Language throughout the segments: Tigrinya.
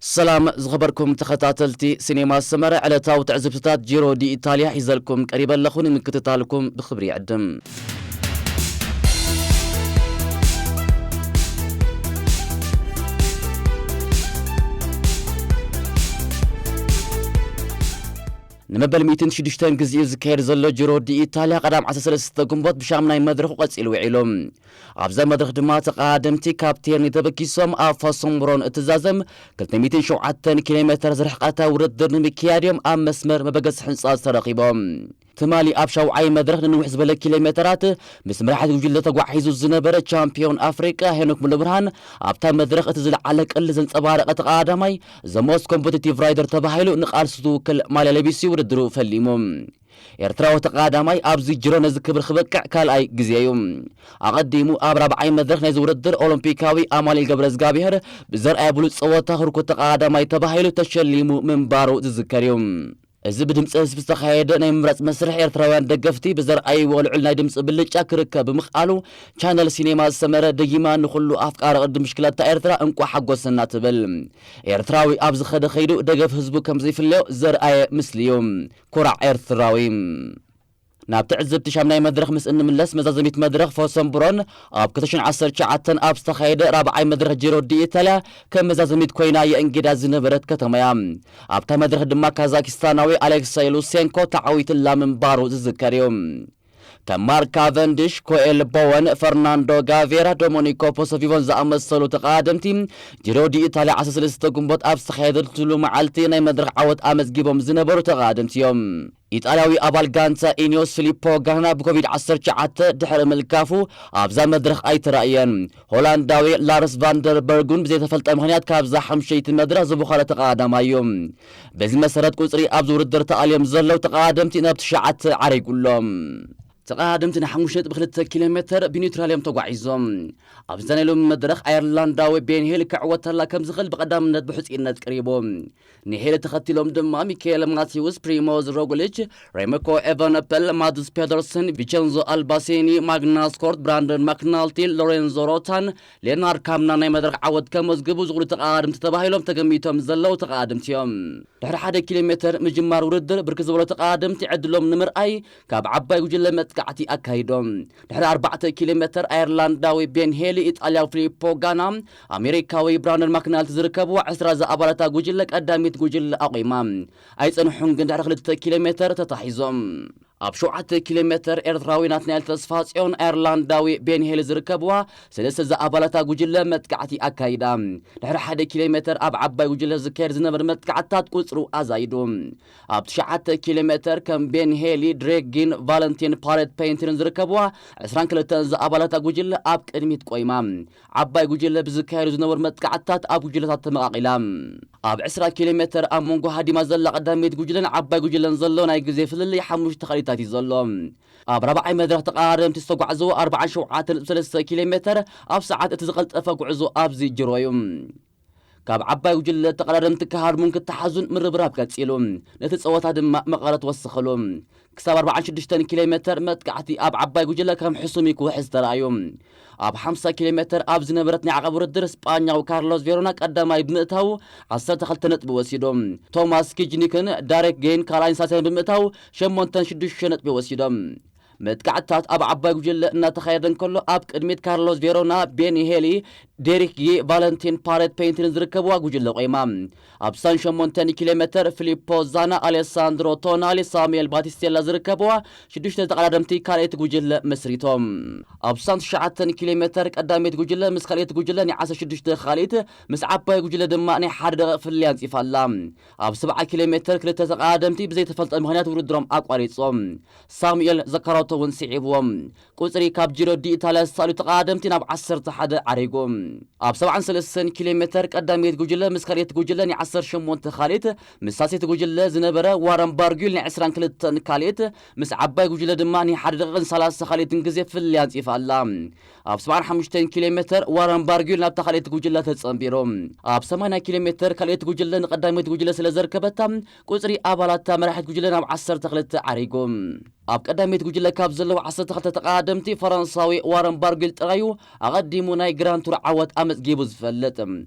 ሰላም ዝኸበርኩም ተኸታተልቲ ሲኔማ ሰመረ፣ ዕለታዊ ትዕዝብትታት ጂሮ ዲ ኢታልያ ሒዘልኩም ቀሪበ ኣለኹ። ንምክትታልኩም ብኽብሪ ይዕድም። ንመበል ሚእትን ሽዱሽተን ግዜኡ ዝካየድ ዘሎ ጂሮ ዲ ኢታልያ ቀዳም ዓሰርተ ሰለስተ ግንቦት ብሻምናይ መድረኹ ቀጺሉ ውዒሉ። ኣብዛ መድረኽ ድማ ተቐዳደምቲ ካብ ቴርኒ ተበጊሶም ኣብ ፋሶምብሮን እትዛዘም ክልተ ሚእትን ሸውዓተን ኪሎ ሜተር ዝርሕቐታ ውድድር ንምክያድ እዮም ኣብ መስመር መበገሲ ህንጻ ተረኺቦም። ትማሊ ኣብ ሻውዓይ መድረኽ ንንውሕ ዝበለ ኪሎ ሜተራት ምስ መራሕቲ ጉጅለ ተጓዒዙ ዝነበረ ቻምፒዮን ኣፍሪቃ ሄኖክ ሙሉብርሃን ኣብታ መድረኽ እቲ ዝለዓለ ቅሊ ዘንጸባረቐ ተቐዳዳማይ ዘ ሞስት ኮምፒቲቲቭ ራይደር ተባሂሉ ንቃልሱ ትውክል ማልያ ለቢሱ ውድድሩ ፈሊሙ። ኤርትራዊ ተቐዳዳማይ ኣብዚ ጅሮ ነዚ ክብሪ ክበቅዕ ካልኣይ ግዜ እዩ። ኣቐዲሙ ኣብ ራብዓይ መድረኽ ናይዚ ውድድር ኦሎምፒካዊ ኣማኑኤል ገብረዝጋብሄር ብዘርኣየ ብሉጽ ጸወታ ህርኩት ተቐዳዳማይ ተባሂሉ ተሸሊሙ ምንባሩ ዝዝከር እዩ። እዚ ብድምጺ ህዝቢ ዝተኻየደ ናይ ምምራጽ መስርሕ ኤርትራውያን ደገፍቲ ብዘርኣይዎ ልዑል ናይ ድምጺ ብልጫ ክርከብ ብምኽኣሉ ቻነል ሲኔማ ሰመረ ደጊማ ንኹሉ ኣፍቃሪ ቅድድም ብሽክለታ ኤርትራ እንቋዕ ሓጎሰና ትብል። ኤርትራዊ ኣብ ዝኸደ ከይዱ ደገፍ ህዝቡ ከም ዘይፍለዮ ዘርኣየ ምስሊ እዩ። ኩራዕ ኤርትራዊ። ናብ ትዕዝብቲ ሻምናይ መድረኽ ምስ እንምለስ መዛዘሚት መድረኽ ፎሰንብሮን ኣብ ክልተ ሽሕን ዓሰርተ ትሽዓተን ኣብ ዝተኻየደ ራብዓይ መድረኽ ጂሮ ዲ ኢታልያ ከም መዛዘሚት ኮይና የእንግዳ ዝነበረት ከተማ እያ። ኣብታ መድረኽ ድማ ካዛኪስታናዊ ኣሌክሳይ ሉሴንኮ ተዓዊትላ ምንባሩ ዝዝከር እዩ። ከም ማርክ ካቨንዲሽ፣ ኮኤል ቦወን፣ ፈርናንዶ ጋቬራ፣ ዶሞኒኮ ፖሶቪቮን ዝኣመሰሉ ተቐዳደምቲ ጂሮ ዲ ኢታልያ ዓሰርተ ሰለስተ ግንቦት ኣብ ዝተኻየደትሉ መዓልቲ ናይ መድረኽ ዓወት ኣመዝጊቦም ዝነበሩ ተቐዳደምቲ እዮም። ኢጣልያዊ ኣባል ጋንታ ኢኒዮስ ፊሊፖ ጋና ብኮቪድ ዓሰርተ ትሽዓተ ድሕሪ ምልካፉ ኣብዛ መድረኽ ኣይተራእየን። ሆላንዳዊ ላርስ ቫንደርበርግ እውን ብዘይተፈልጠ ምኽንያት ካብዛ ሓሙሸይቲ መድረኽ ዝቦኸረ ተቐዳዳማይ እዩ። በዚ መሰረት ቁጽሪ ኣብዚ ውድድር ተኣልዮም ዘለዉ ተቐዳደምቲ ናብ ትሽዓተ ዓሪጉ ኣሎ። ተቐዳደምቲ ንሓሙሽተ ነጥቢ ክልተ ኪሎ ሜተር ብኒውትራል እዮም ተጓዒዞም። ኣብዚ ናይ ሎሚ መድረኽ ኣየርላንዳዊ ቤን ሄል ክዕወተላ ከም ዝኽእል ብቐዳምነት ብሕጹይነት ቀሪቡ። ንሄል ተኸቲሎም ድማ ሚካኤል ማቴዎስ፣ ፕሪሞዝ ሮግሊች፣ ሬሞኮ ኤቨነፐል፣ ማዱስ ፔደርሰን፣ ቪቸንዞ ኣልባሲኒ፣ ማግናስ ኮርት፣ ብራንደን ማክናልቲ፣ ሎሬንዞ ሮታን ሌናርድ ካምና ናይ መድረኽ ዓወት ከመዝግቡ ዝኽእሉ ተቐዳደምቲ ተባሂሎም ተገሚቶም ዘለዉ ተቐዳደምቲ እዮም። ድሕሪ ሓደ ኪሎ ሜተር ምጅማር ውድድር ብርክት ዝበሉ ተቐዳደምቲ ዕድሎም ንምርኣይ ካብ ዓባይ ጉጅለ መጥቃዕቲ ኣካይዶም። ድሕሪ ኣርባዕተ ኪሎ ሜተር ኣየርላንዳዊ ቤን ሄሊ፣ ኢጣልያዊ ፊሊፖ ጋና፣ ኣሜሪካዊ ብራንደን ማክናልቲ ዝርከብዋ ዕስራ ዝኣባላታ ጉጅለ ቀዳሚት ጉጅለ ኣቑማ። ኣይጸንሑን ግን ድሕሪ ክልተ ኪሎ ሜተር ተታሒዞም። ኣብ ሸውዓተ ኪሎ ሜተር ኤርትራዊ ናትናኤል ተስፋጽዮን ኣየርላንዳዊ ቤን ሄሊ ዝርከብዋ ሰለስተ ዝኣባላታ ጉጅለ መጥቃዕቲ ኣካይዳ። ድሕሪ ሓደ ኪሎ ሜተር ኣብ ዓባይ ጉጅለ ዝካየድ ዝነበረ መጥቃዕትታት ቁጽሩ ኣዛይዱ። ኣብ ትሽዓተ ኪሎ ሜተር ከም ቤን ሄሊ፣ ድሬክ ጊን፣ ቫለንቲን ፓሬት ፔይንትርን ዝርከብዋ ዕስራን ክልተን ዝኣባላታ ጉጅለ ኣብ ቅድሚት ቆይማ። ዓባይ ጉጅለ ብዝካየዱ ዝነበሩ መጥቃዕትታት ኣብ ጉጅለታት ተመቓቒላ። ኣብ ዕስራ ኪሎ ሜተር ኣብ መንጎ ሃዲማ ዘላ ቀዳመይቲ ጉጅለን ዓባይ ጉጅለን ዘሎ ናይ ግዜ ፍልልይ ሓሙሽተ ካልኢታት እዩ ዘሎ። ኣብ ራብዓይ መድረኽ ተቐዳደምቲ ዝተጓዕዝዎ ኣርባዓን ሸውዓተን ነጥቢ ሰለስተ ኪሎ ሜተር ኣብ ሰዓት እቲ ዝቐልጠፈ ጉዕዞ ኣብዚ ጅሮ እዩ። ካብ ዓባይ ጉጅለ ተቐዳደምቲ ክሃርሙን ክተሓዙን ምርብራብ ቀጺሉ። ነቲ ጸወታ ድማ መቐረት ወሰኸሉ። ክሳብ ኣርባዓን ሽዱሽተን ኪሎ ሜተር መጥቃዕቲ ኣብ ዓባይ ጉጅለ ከም ሕሱም እዩ ክውሕዝ ተራእዩ። ኣብ ሓምሳ ኪሎ ሜተር ኣብ ዝነበረት ናይ ዓቐብ ውድድር ስጳኛዊ ካርሎስ ቬሮና ቀዳማይ ብምእታው ዓሰርተ ክልተ ነጥቢ ወሲዱ። ቶማስ ኪጅኒክን ዳሬክ ጌን ካልኣይን ሳልሳይን ብምእታው ሸሞንተን ሽዱሽተ ነጥቢ ወሲዶም። መጥቃዕትታት ኣብ ዓባይ ጉጅለ እናተኻየደ እንከሎ ኣብ ቅድሚት ካርሎስ ቬሮና፣ ቤኒ ሄሊ፣ ዴሪክ ጊ፣ ቫለንቲን ፓሬት ፔይንትርን ዝርከብዋ ጉጅለ ቆይማ። ኣብ ሳን ሸሞንተን ኪሎ ሜተር ፊሊፖ ዛና፣ ኣሌሳንድሮ ቶናሊ፣ ሳሙኤል ባቲስቴላ ዝርከብዋ ሽዱሽተ ተቐዳደምቲ ካልኣይቲ ጉጅለ መስሪቶም። ኣብ ሳን ትሽዓተን ኪሎ ሜተር ቀዳመይቲ ጉጅለ ምስ ካልኣይቲ ጉጅለ ናይ ዓሰርተ ሽዱሽተ ካልኢት፣ ምስ ዓባይ ጉጅለ ድማ ናይ ሓደ ደቂቕ ፍልልይ ኣንጺፋ ኣላ። ኣብ ሰብዓ ኪሎ ሜተር ክልተ ተቐዳደምቲ ብዘይተፈልጠ ምኽንያት ውድድሮም ኣቋሪጾም። ሳሙኤል ዘካሮቶ እውን ስዒብዎም። ቁጽሪ ካብ ጂሮ ዲ ኢታልያ ዝተሳእሉ ተቐዳደምቲ ናብ ዓሰርተ ሓደ ዓሪጉ። ኣብ ሰብዓን ሰለስተን ኪሎ ሜተር ቀዳመይቲ ጉጅለ ምስ ካልኣይቲ ጉጅለ ናይ ዓሰርተ ሸሞንተ ካልኢት፣ ምስ ሳልሰይቲ ጉጅለ ዝነበረ ዋረን ባርጊል ናይ ዕስራን ክልተን ካልኢት፣ ምስ ዓባይ ጉጅለ ድማ ናይ ሓደ ደቂቕን ሰላሳ ካልኢትን ግዜ ፍልልይ ኣንጺፋ ኣላ። ኣብ ሰብዓን ሓሙሽተን ኪሎ ሜተር ዋረን ባርጊል ናብታ ካልኣይቲ ጉጅለ ተጸንቢሩ። ኣብ ሰማንያ ኪሎ ሜተር ካልኣይቲ ጉጅለ ንቀዳመይቲ ጉጅለ ስለ ዘርከበታ፣ ቁጽሪ ኣባላታ መራሒት ጉጅለ ናብ ዓሰርተ ክልተ ዓሪጉ። ኣብ ቀዳመይቲ ጉጅለ ካብ ዘለዉ ዓሰርተ ክልተ ተቐዳደምቲ ፈረንሳዊ ዋረን ባርጊል ጥራዩ ኣቐዲሙ ናይ ግራንድ ቱር ዓወት ኣመዝጊቡ ዝፈልጥ።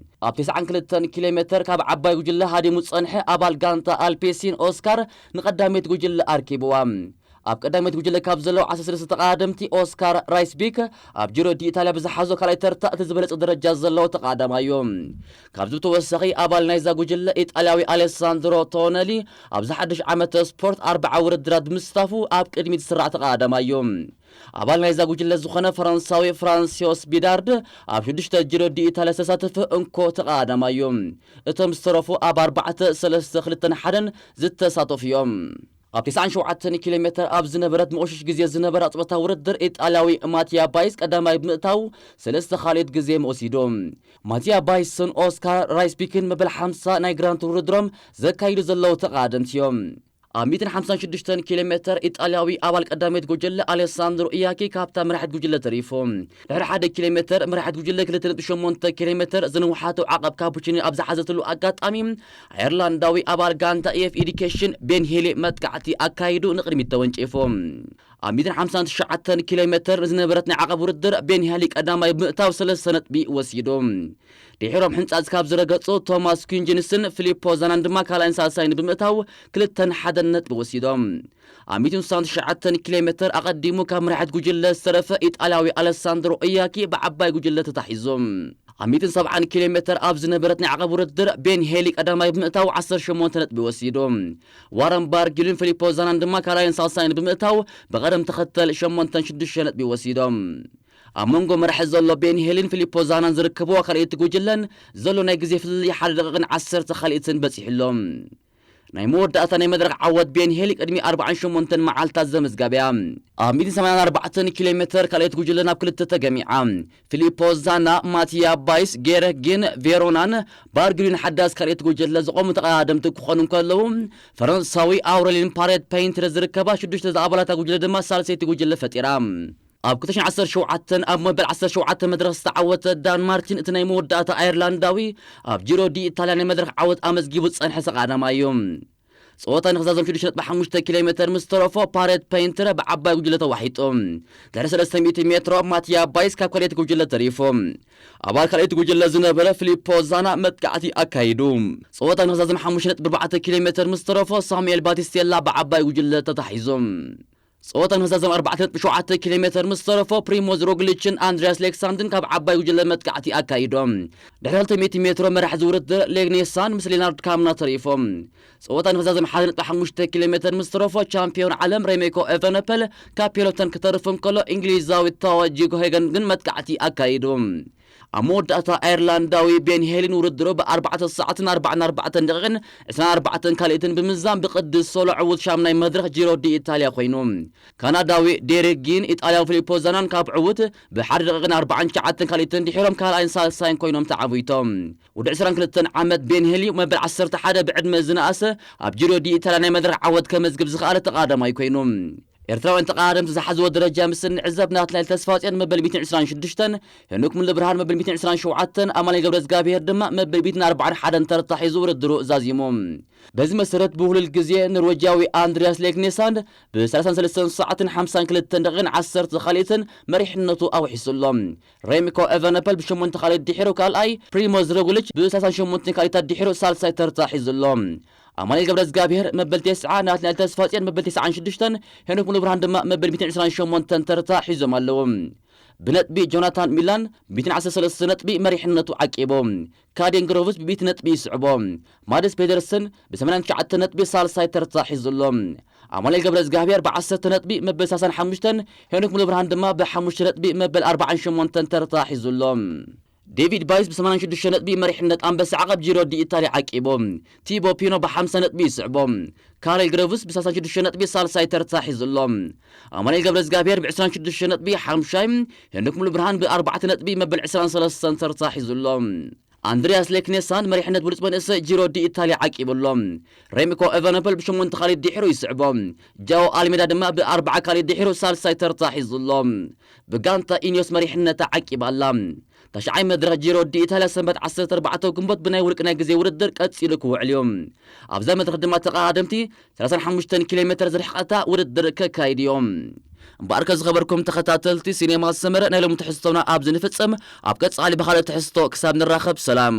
ኣብ ተስዓን ክልተን ኪሎ ሜተር ካብ ዓባይ ጉጅለ ሃዲሙ ዝጸንሐ ኣባል ጋንታ ኣልፔሲን ኦስካር ንቐዳመይቲ ጉጅለ ኣርኪብዋ። ኣብ ቀዳመይቲ ጉጅለ ካብ ዘለዉ ዓሰርተ ሰለስተ ተቐዳደምቲ ኦስካር ራይስቢክ ኣብ ጂሮ ዲ ኢታልያ ብዝሓዞ ካልኣይ ተርታ እቲ ዝበለጸ ደረጃ ዘለዎ ተቐዳዳማዩ። ካብዚ ብተወሳኺ ኣባል ናይዛ ጉጅለ ኢጣልያዊ ኣሌሳንድሮ ቶነሊ ኣብዚ ሓድሽ ዓመተ ስፖርት ኣርብዓ ውድድራት ብምስታፉ ኣብ ቅድሚት ዝስራዕ ተቐዳዳማዩ። ኣባል ናይዛ ጉጅለ ዝኾነ ፈረንሳዊ ፍራንሲዮስ ቢዳርድ ኣብ ሽዱሽተ ጂሮ ዲ ኢታልያ ዝተሳተፈ እንኮ ተቐዳዳማዩ። እቶም ዝተረፉ ኣብ ኣርባዕተ ሰለስተ ክልተን ሓደን ዝተሳተፉ እዮም። ኣብ ተስዓን ሸውዓተን ኪሎ ሜተር ኣብ ዝነበረት መቑሽሽ ግዜ ዝነበረ ኣጽወታ ውድድር ኢጣልያዊ ማቲያ ባይስ ቀዳማይ ብምእታው ሰለስተ ካልኦት ግዜ ወሲዱ። ማቲያ ባይስን ኦስካር ራይስቢክን መበል ሓምሳ ናይ ግራንድ ቱር ውድድሮም ዘካይዱ ዘለዉ ተቐዳደምቲ እዮም። ኣብ ሚእትን ሓምሳን ሽዱሽተን ኪሎ ሜተር ኢጣልያዊ ኣባል ቀዳመይቲ ጉጅለ ኣሌሳንድሮ ኢያኪ ካብታ መራሒት ጉጅለ ተሪፉ። ድሕሪ ሓደ ኪሎ ሜተር መራሒት ጉጅለ ክልተ ነጥቢ ሸሞንተ ኪሎ ሜተር ዝንውሓቱ ዓቐብ ካፑቺኒ ኣብ ዝሓዘትሉ ኣጋጣሚ ኣየርላንዳዊ ኣባል ጋንታ ኤፍ ኤዲኬሽን ቤን ሄሊ መጥቃዕቲ ኣካይዱ ንቕድሚት ተወንጪፉ። ኣብ ሚእትን ሓምሳን ትሽዓተን ኪሎ ሜተር ንዝነበረት ናይ ዓቐብ ውድድር ቤን ሄሊ ቀዳማይ ብምእታው ሰለስተ ነጥቢ ወሲዱ። ድሒሮም ሕንጻጽ ካብ ዝረገጹ ቶማስ ኩንጅንስን ፊሊፖ ዛናን ድማ ካልኣይን ሳልሳይን ብምእታው ክልተን ሓደን ነጥቢ ወሲዶም። ኣብ ሚእትን ስሳን ትሽዓተን ኪሎ ሜተር ኣቐዲሙ ካብ መራሒት ጉጅለ ዝተረፈ ኢጣልያዊ ኣለሳንድሮ ኢያኪ ብዓባይ ጉጅለ ተታሒዙ። ኣብ ሚእትን ሰብዓን ኪሎ ሜተር ኣብ ዝነበረት ናይ ዓቐብ ውድድር ቤን ሄሊ ቀዳማይ ብምእታው ዓሰርተ ሸሞንተ ነጥቢ ወሲዱ። ዋረን ባርጊልን ፊሊፖ ዛናን ድማ ካልኣይን ሳልሳይን ብምእታው ብቐደም ተኸተል ሸሞንተን ሽዱሽተ ነጥቢ ወሲዶም። ኣብ መንጎ መራሒ ዘሎ ቤን ሄልን ፊሊፖ ዛናን ዝርከብዋ ካልኣይቲ ጉጅለን ዘሎ ናይ ግዜ ፍልልይ ሓደ ደቂቕን ዓሰርተ ካልኢትን በጺሑ ኣሎ። ናይ መወዳእታ ናይ መድረኽ ዓወት ቤን ሄሊ ቅድሚ ኣርባዓን ሸሞንተን መዓልታት ዘመዝጋበ እያ። ኣብ ሚእትን ሰማንያን ኣርባዕተን ኪሎ ሜተር ካልኣይቲ ጉጅለ ናብ ክልተ ተገሚዓ። ፊሊፖ ዛና፣ ማቲያ ባይስ፣ ጌረጊን ቬሮናን ባርግሪን ሓዳስ ካልኣይቲ ጉጅለ ዝቖሙ ተቐዳደምቲ ክኾኑ እንከለዉ፣ ፈረንሳዊ ኣውረሊን ፓሬት ፔይንትረ ዝርከባ ሽዱሽተ ዝኣባላታ ጉጅለ ድማ ሳልሰይቲ ጉጅለ ፈጢራ። ኣብ ክልተ ሽሕን ዓሰርተ ሸውዓተን ኣብ መበል ዓሰርተ ሸውዓተ መድረኽ ዝተዓወተ ዳን ማርቲን እቲ ናይ መወዳእታ ኣየርላንዳዊ ኣብ ጂሮ ዲ ኢታልያ ናይ መድረኽ ዓወት ኣመዝጊቡ ዝጸንሐ ተቐዳዳማይ እዩ። ጸወታ ንኽዛዘም ሽዱሽተ ነጥቢ ሓሙሽተ ኪሎ ሜተር ምስ ተረፎ ፓሬት ፔይንትረ ብዓባይ ጉጅለ ተዋሒጡ። ድሕሪ ሰለስተ ሚእቲ ሜትሮ ማቲያ ባይስ ካብ ካልኣይቲ ጉጅለ ተሪፉ። ኣባል ካልኣይቲ ጉጅለ ዝነበረ ፊሊፖ ዛና መጥቃዕቲ ኣካይዱ። ጸወታ ንኽዛዘም ሓሙሽተ ነጥቢ ኣርባዕተ ኪሎ ሜተር ምስ ተረፎ ሳሙኤል ባቲስቴላ ብዓባይ ጉጅለ ተታሒዙ። ጸወታ ንኽዛዘም ኣርባዕተ ነጥቢ ሸውዓተ ኪሎ ሜተር ምስ ተረፎ ፕሪሞዝ ሮግሊችን ኣንድሪያስ ሌክሳንድን ካብ ዓባይ ጉጅለ መጥቃዕቲ ኣካይዶም። ድሕሪ ክልተ ሚእቲ ሜትሮ መራሒ ዝውድድር ሌግኔሳን ምስ ሌናርድ ካምና ተሪፎም። ጸወታ ንኽዛዘም ሓደ ነጥቢ ሓሙሽተ ኪሎ ሜተር ምስ ተረፎ ቻምፒዮን ዓለም ሬሜኮ ኤቨነፐል ካብ ፔሎተን ክተርፍ እንከሎ እንግሊዛዊ ታዋ ጂጎ ሄገን ግን መጥቃዕቲ ኣካይዱ። ኣብ መወዳእታ ኣየርላንዳዊ ቤን ሄሊን ውድድሩ ብኣርባዕተ ሰዓትን ኣርባዕን ኣርባዕተን ደቂቕን ዕስራን ኣርባዕተን ካልኢትን ብምዛም ብቕዲ ሶሎ ዕዉት ሻምናይ መድረኽ ጂሮ ዲ ኢታልያ ኮይኑ። ካናዳዊ ዴሪክ ጊን ኢጣልያዊ ፊሊፖ ዛናን ካብ ዕዉት ብሓደ ደቂቕን ኣርባዓን ትሽዓተን ካልኢትን ድሒሮም ካልኣይን ሳልሳይን ኮይኖም ተዓዊቶም። ወዲ ዕስራን ክልተን ዓመት ቤን ሄሊ መበል ዓሰርተ ሓደ ብዕድመ ዝነኣሰ ኣብ ጂሮ ዲ ኢታልያ ናይ መድረኽ ዓወት ከመዝግብ ዝኸኣለ ተቐዳዳማይ ኮይኑ። ኤርትራውያን ተቐዳደምቲ ዝሓዝዎ ደረጃ ምስ እንዕዘብ ናትናኤል ተስፋጽዮን መበል ሚእትን ዕስራን ሽዱሽተን፣ ሄኖክ ሙሉብርሃን መበል ሚእትን ዕስራን ሸውዓተን፣ ኣማኑኤል ገብረዝጋብሄር ድማ መበል ሚእትን ኣርባዓን ሓደን ተርታ ሒዙ ውድድሩ ዛዚሙ። በዚ መሰረት ብውህሉል ግዜ ኖርዌጃዊ ኣንድሪያስ ሌክኔሳንድ ብሰላሳን ሰለስተን ሰዓትን ሓምሳን ክልተን ደቂቕን ዓሰርተ ካልኢትን መሪሕነቱ ኣውሒሱ ኣሎ። ሬሚኮ ኤቨነፐል ብሸሞንተ ካልኢት ድሒሩ ካልኣይ፣ ፕሪሞዝ ሮግሊች ብሰላሳን ሸሞንተን ካልኢታት ድሒሩ ሳልሳይ ተርታ ሒዙ ኣሎ። ኣማኑኤል ገብረዝጋብሄር መበል ተስዓ፣ ናትናኤል ተስፋጽዮን መበል ተስዓን ሽዱሽተን፣ ሄኖክ ሙሉብርሃን ድማ መበል ሚእትን ዕስራን ሸሞንተን ተርታ ሒዞም ኣለዉ። ብነጥቢ ጆናታን ሚላን ብሚእትን ዓሰርተ ሰለስተ ነጥቢ መሪሕነቱ ዓቂቡ። ካዴን ግሮቭስ ብሚእቲ ነጥቢ ይስዕቦ። ማድስ ፔደርሰን ብሰማንያን ትሽዓተን ነጥቢ ሳልሳይ ተርታ ሒዙ ኣሎ። ኣማኑኤል ገብረዝጋብሄር ብዓሰርተ ነጥቢ መበል ሰላሳን ሓሙሽተን፣ ሄኖክ ሙሉብርሃን ድማ ብሓሙሽተ ነጥቢ መበል ኣርባዓን ሸሞንተን ተርታ ሒዙ ኣሎ። ዴቪድ ባይስ ብሰማንያን ሽዱሽተ ነጥቢ መሪሕነት ኣንበሳ ዓቐብ ጂሮ ዲ ኢታልያ ዓቂቡ። ቲቦ ፒኖ ብሓምሳ ነጥቢ ይስዕቦ። ካሬል ግረቭስ ብሰላሳን ሽዱሽተ ነጥቢ ሳልሳይ ተርታ ሒዙ ኣሎ። ኣማኑኤል ገብረዝጋብሄር ብዕስራን ሽዱሽተ ነጥቢ ሓምሻይ፣ ሄኖክ ሙሉብርሃን ብኣርባዕተ ነጥቢ መበል ዕስራን ሰለስተን ተርታ ሒዙ ኣሎ። ኣንድሪያስ ሌክኔሳን መሪሕነት ብሉጽ መንእሰይ ጂሮ ዲ ኢታልያ ዓቂቡ ኣሎ። ሬሚኮ ኤቨነፐል ብሸሞንተ ካልኢት ድሒሩ ይስዕቦ። ጃኦ ኣልሜዳ ድማ ብኣርባዓ ካልኢት ድሒሩ ሳልሳይ ተርታ ሒዙ ኣሎ። ብጋንታ ኢኒዮስ መሪሕነታ ዓቂባ ኣላ። ታሽዓይ መድረኽ ጂሮ ዲ ኢታልያ ሰንበት ዓሰርተ ኣርባዕተ ግንቦት ብናይ ውልቂ ናይ ግዜ ውድድር ቀጺሉ ክውዕል እዩ። ኣብዛ መድረኽ ድማ ተቐዳደምቲ ሰላሳን ሓሙሽተን ኪሎ ሜትር ዝርሕቐታ ውድድር ከካይድ እዮም። እምበኣርከ ዝኸበርኩም ተኸታተልቲ ሲኔማ ሰመረ፣ ናይ ሎሚ ትሕዝቶና ኣብዚ ንፍጽም። ኣብ ቀጻሊ ብኻልእ ትሕዝቶ ክሳብ ንራኸብ ሰላም።